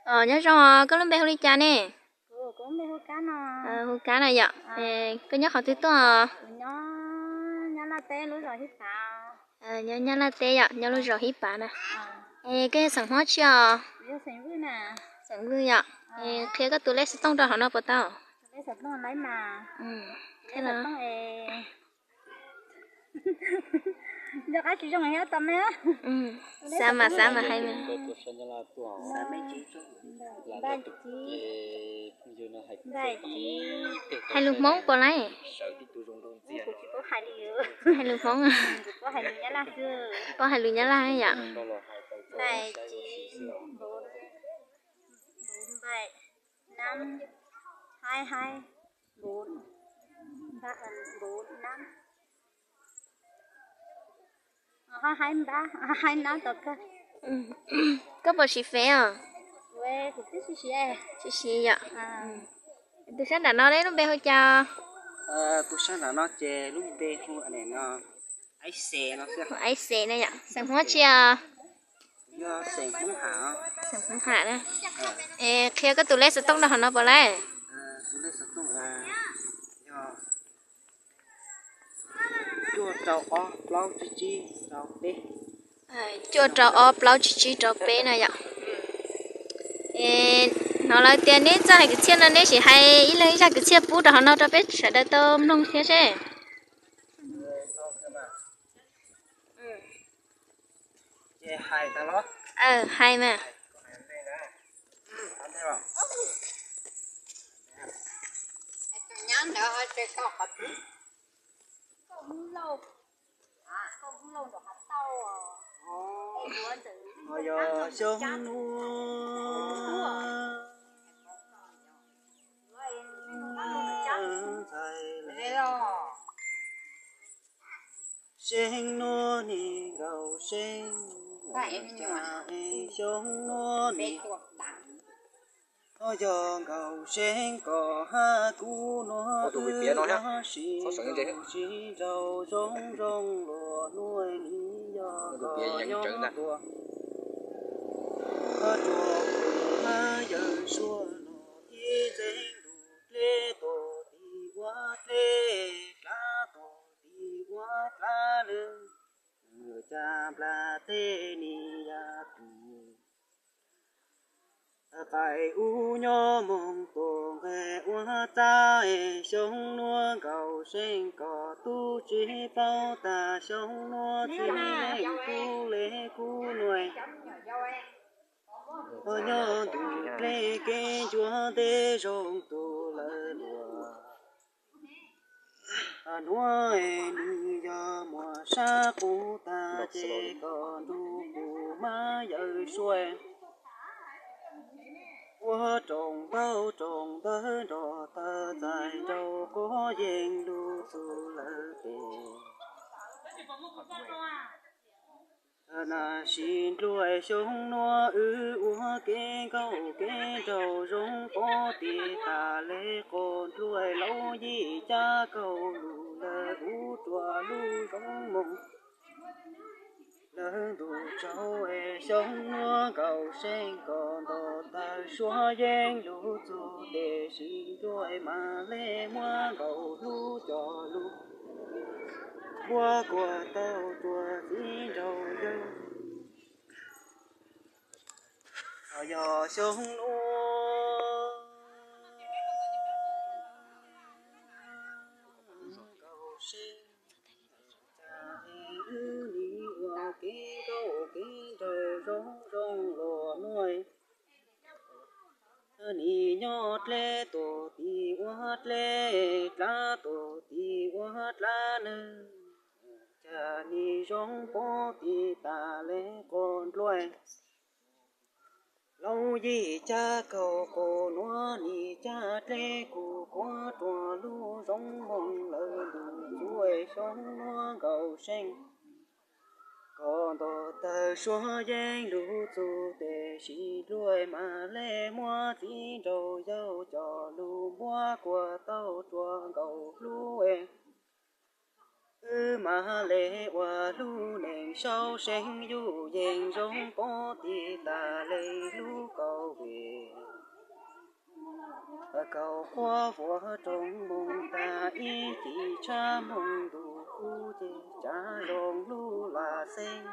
Os, nyob zoo os, koj lub npe hu li cas ne? Hu Kab no yom. Koj nyob qhov twg tuaj? Nyob Nyab Laj teb yom, nyob lub zos Hib Pav na. Es koj yog xeem Hmoob tsi os? Xeem Vwj yom. Es qhia koj tus lej xov tooj rau hauv no puas tau? Xav mas xav mas hais mas. Hais lus Hmoob puas lawm? Hais lus Hmoob. Puas hais lus Nyab Laj yom? Koj puas siv Fev os? Tsis siv yom. Tus sab nram no lub npe hu cas? Tus sab nram no ces lub npe hu Aiv Xes na yom. Xeem Hmoob tsi os? Xeem Hmoob Ham na. Es qhia koj tus lej xov tooj rau hauv no puas lawm? Cuaj rau ob plaub tsib tsib rau peb. Cuaj rau ob plaub tsib tsib rau peb na yom. Es hnov lawv tias neb txawj hais kwv txhiaj no, neb sim hais ib leeg ib zaj kwv txhiaj pub rau hauv no rau peb sawv daws tau mloog thiab seb. Hais mas. Yog xyoo nuav ntxhais, xyoo nuav nis nkaus seeb, xyoo nuav nis, yog nkaus seeb kom hab kub nuav wb ua si nraug zoo zoo luag nuav nis yog kom nyob tuaj, koj tsuas hab yawm suab no ib txeeg ntuj dleb tuaj tim ua dleb, dlav tuaj tim ua dlav lwm, ca nplas teb nis yam twg. Qaim ub nyob moog tuaj nqes ua txab, xyoo nuav nkaus seeb kom tub tsi paub tas xyoo nuav txiv neej tub le kub nuav. Nyob ntuj dleb kev ncua ntej zoo tus lawv luag. Nuav nws yog muaj sab qub tag ces kom nrug kuv mab yawm suab ua rooj ntaub rooj ntawv nrog tawg txais nraug quav yeej lug txug lawv tes. Tam sim nplua xyoo nuav wb ua kev nkauj kev nraug zoo pov tis tas le qos nplua laub yim cab kaug lug lawm ub rua lub zoo moog. Lawv ntuj tsaug es xyoo nuav nkaus seeb kom nto tawg suab yeej lug txug tes sis nplua mas le muab nkaus lub coj lug npua kuas tau rua txiv nraug yawg. Yog xyoo nuav nkaus seeb, cas wb nim ua kev nkauj kev nraug zoo zoo luag nuav nis nyob dleb tuaj tim ua dleb, dlav tuaj tim ua dlav lwm, cas nim zoo pov tis tas le qos nplua laub yim cab kaug qos nuav nim cab dleb kuv quav rua lub zoo moog lawv ntuj tsuj xyoo nuav nkaus seeb kom nto tawg suab yeej lug txug tes sis nplua mas le muab txiv nraug yawg coj lug npua kuas tau rua nkaus lub es wb mas le ua lub neej sau seeb yuj yeej zoo pov tis tas le lub kaum vim. Kaum qua vuag roob moog taag, ib txhis tshab moog ntuj kub ces tsav zoo lub lam xeeb.